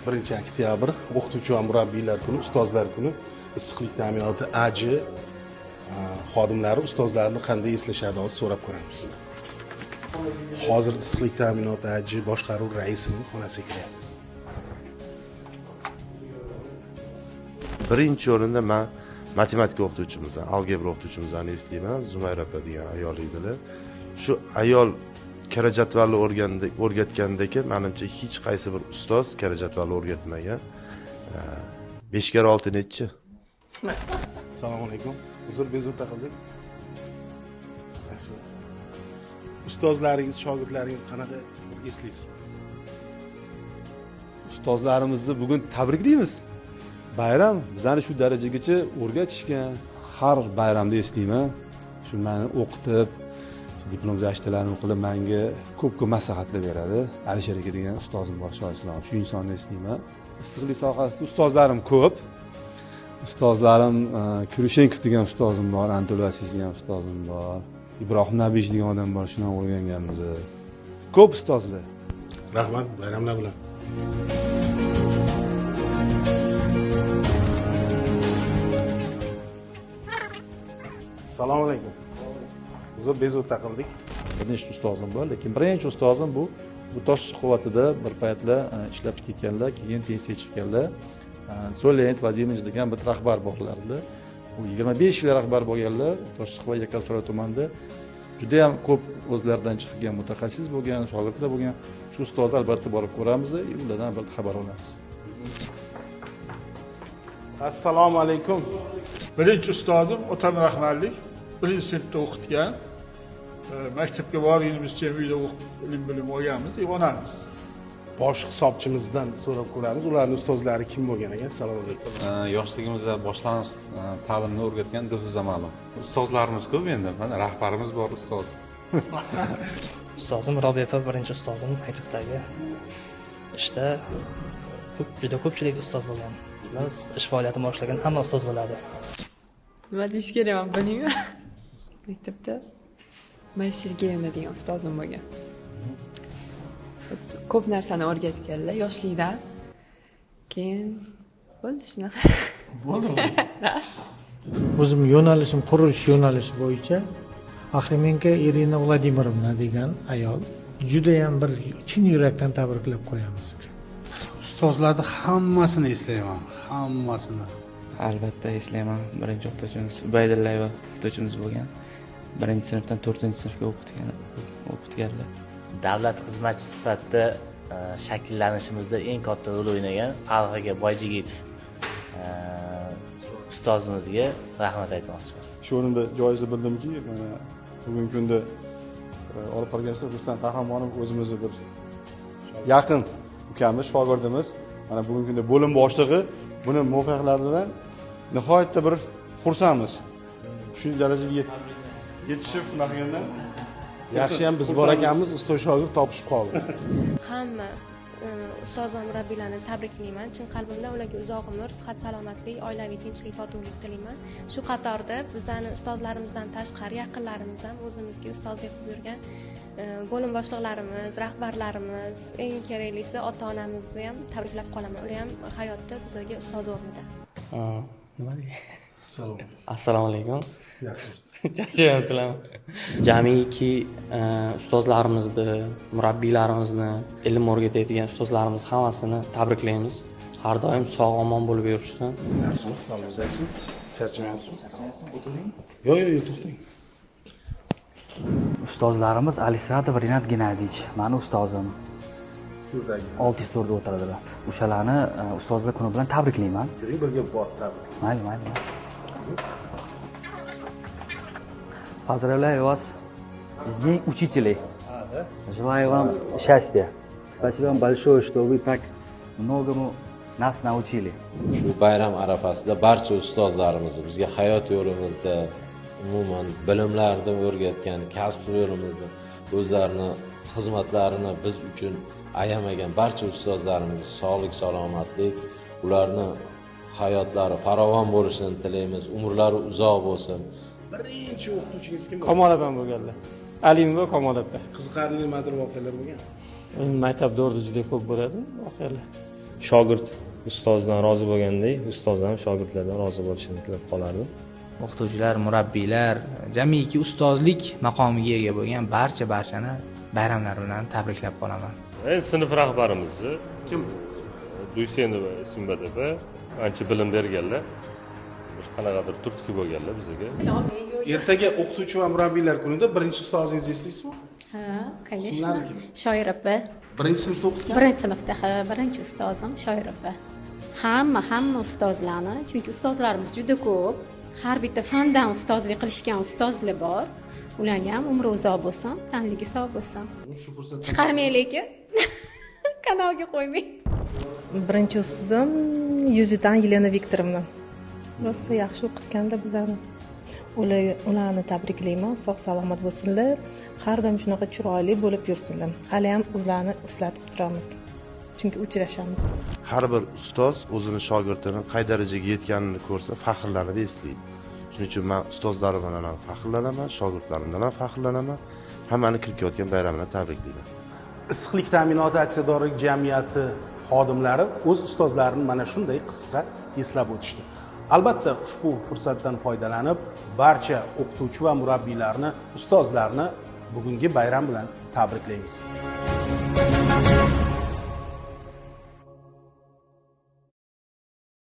1 oktyabr o'qituvchi va murabbiylar kuni, ustozlar kuni. Issiqlik ta'minoti AJ xodimlari ustozlarini qanday eslashadi, hozir so'rab ko'ramiz. Hozir issiqlik ta'minoti AJ boshqaruv raisining xonasiga kiryapmiz. Birinchi o'rinda man matematika o'qituvchimizni, algebra o'qituvchimizni eslayman. Zumayra opa degan ayol edilar. Shu ayol kara jadvalni o'rgatgandagi, manimcha hech qaysi bir ustoz kara jadvalni o'rgatmagan. 5 karra 6 nechi? Assalomu alaykum. Uzr, bezovta qildik. Yaxshimisiz? Ustozlaringiz, shogirdlaringiz qanaqa eslaysiz? Ustozlarimizni bugun tabriklaymiz. Bayram bizani shu darajagacha o'rgatishgan. Har bayramda eslayman. Shu meni o'qitib, diplom zashtalarini qilib menga ko'p-ko'p maslahatlar beradi. Alisher aka degan ustozim bor, Shoh Islom. Shu insonni eslayman. Issiqlik sohasida ustozlarim ko'p. Ustozlarim Kurushenkov degan ustozim bor, Anatoliy Vasilyev degan ustozim bor, Ibrohim Nabiyevich degan odam bor, shundan o'rganganmiz. Ko'p ustozlar. Rahmat, bayramlar bilan. Assalomu alaykum. Uzr, bezovta qildik. Bir nechta ustozim bor, lekin birinchi ustozim bu Tosh quvvatida bir paytlar ishlab ketganlar, keyin pensiyaga chiqqanlar. Leonid Vladimirovich degan bir rahbar borlardi. U 25 yil rahbar bo'lganlar, Toshqova Yakkasaroy tumanida juda ham ko'p o'zlaridan chiqqan mutaxassis bo'lgan, shogirdlar bo'lgan. Shu ustozni albatta borib ko'ramiz, ulardan albatta xabar olamiz. Assalomu alaykum. Birinchi ustozim otam rahmatlik, birinchi sinfda o'qitgan. Maktabga borganimizcha uyda o'qib ilm bilim olganmiz, onamiz. Bosh hisobchimizdan so'rab ko'ramiz, ularning ustozlari kim bo'lgan ekan? Assalomu alaykum. Yoshligimizda boshlang'ich ta'limni o'rgatgan Dilfuza ma'lum. Ustozlarimiz ko'p endi, mana rahbarimiz bor ustoz. Ustozim Robiya opa birinchi ustozim maktabdagi. Ishda ko'p, juda ko'pchilik ustoz bo'lgan. Biz ish faoliyatini boshlagan hamma ustoz bo'ladi. Nima deyish kerak, men bilmayman. Maktabda Mariya Sergeyevna degan ustozim bo'lgan. Ko'p narsani o'rgatganlar yoshlikdan. Keyin bo'ldi shunaqa. Bo'ldimi? O'zim yo'nalishim qurilish yo'nalishi bo'yicha Axrimenko Irina Vladimirovna degan ayol, juda ham bir chin yurakdan tabriklab qo'yamiz. Ustozlarni hammasini eslayman, hammasini. Albatta eslayman. Birinchi o'qituvchimiz Ubaydillayeva o'qituvchimiz bo'lgan. Birinchi sinfdan 4-sinfga o'qitganlar. Davlat xizmatchisi sifatida shakllanishimizda eng katta rol o'ynagan Farruh aka Boyjigitov ustozimizga rahmat aytmoqchiman. Shu o'rinda joiza bildimki, mana bugungi kunda olib borganimizda Rustam Qahramonov o'zimizni bir yaqin ukamiz, shogirdimiz. Mana bugungi kunda bo'lim boshlig'i, buni muvaffaqiyatlaridan nihoyatda bir xursandmiz. Shu darajaga yetishib qilgandan yaxshi ham biz bor ekanmiz, ustoz shogird topishib qoldi. Hamma ustoz va murabbiylarni tabriklayman. Chin qalbimdan ularga uzoq umr, sihat, salomatlik, oilaviy tinchlik, totuvlik tilayman. Shu qatorda bizani ustozlarimizdan tashqari yaqinlarimiz ham o'zimizga ustozlik qilib yurgan bo'lim boshliqlarimiz, rahbarlarimiz, eng keraklisi ota-onamizni ham tabriklab qolaman. Ular ham hayotda bizga ustoz o'rnida. Nima deydi? Assalomu Assalomu alaykum. Yaxshimisiz? Charchamayapsizlarmi? Jamiki ustozlarimizni, murabbiylarimizni, ilm o'rgatadigan ustozlarimiz hammasini tabriklaymiz. Har doim sog' omon bo'lib yurishsin. Yaxshimisiz? Sog'ligingiz yaxshimi? Charchamayapsizmi? O'tiring. Yo'q, yo'q, yo'q, to'xtang. Ustozlarimiz Alisratov Rinat Gennadiyevich, mani ustozim. Shu yerdagi 604 da o'tiradilar. O'shalarni ustozlar kuni bilan tabriklayman. Yuring, birga borib tabrik. Mayli, mayli. Поздравляю вас с Днем Учителей. Желаю вам счастья. Спасибо вам большое, что вы так многому нас научили. Shu bayram arafasida barcha ustozlarimizni bizga hayot yo'limizda, umuman bilimlarni o'rgatgan, kasb yo'limizda o'zlarini xizmatlarini biz uchun ayamagan barcha ustozlarimiz sog'lik, salomatlik, ularni hayotlari farovon bo'lishini tilaymiz, umrlari uzoq bo'lsin. Birinchi o'qituvchingiz kim? Kamol opam bo'lganlar. Alimova Kamol opa. Qiziqarli nimadir voqealar bo'lgan? Endi maktab davrida juda ko'p bo'ladi voqealar. Shogird ustozidan rozi bo'lgandek, ustoz ham shogirdlardan rozi bo'lishini tilab qolardim. O'qituvchilar, murabbiylar, jamiki ustozlik maqomiga ega bo'lgan barchani bayramlar bilan tabriklab qolaman. Sinf rahbarimizni kim? Duysenova Simba deb ancha bilim berganlar, bir qanaqadir turtki bo'lganlar bizga. Ertaga o'qituvchi va murabbiylar kunida birinchi ustozingizni eslaysizmi? Ha, конечно. Shoir opa. Birinchi sinfda o'qitgan? Birinchi sinfda, ha, birinchi ustozim Shoir opa. Hamma ustozlarni, chunki ustozlarimiz juda ko'p. Har bitta fandan ustozlik qilishgan ustozlar bor. Ularga ham umri uzoq bo'lsin, tanligi sog' bo'lsin. Shu fursatdan Chiqarmang lekin. Kanalga qo'ymang. Birinchi ustozim Yuzidan Yelena Viktorovna. Rosa yaxshi o'qitganlar bizani. Ularni tabriklayman, sog' salomat bo'lsinlar. Har doim shunaqa chiroyli bo'lib yursinlar. Hali ham o'zlarini eslatib turamiz. Chunki uchrashamiz. Har bir ustoz o'zini shogirdini qay darajaga yetganini ko'rsa faxrlanib eslaydi. Shuning uchun men ustozlarim bilan ham faxrlanaman, shogirdlarimdan ham faxrlanaman. Hammani kirib kelayotgan bayram bilan tabriklayman. Issiqlik ta'minoti aksiyadorlik jamiyati xodimlari o'z ustozlarini mana shunday qisqa eslab o'tishdi. Albatta, ushbu fursatdan foydalanib, barcha o'qituvchi va murabbiylarni, ustozlarni bugungi bayram bilan tabriklaymiz.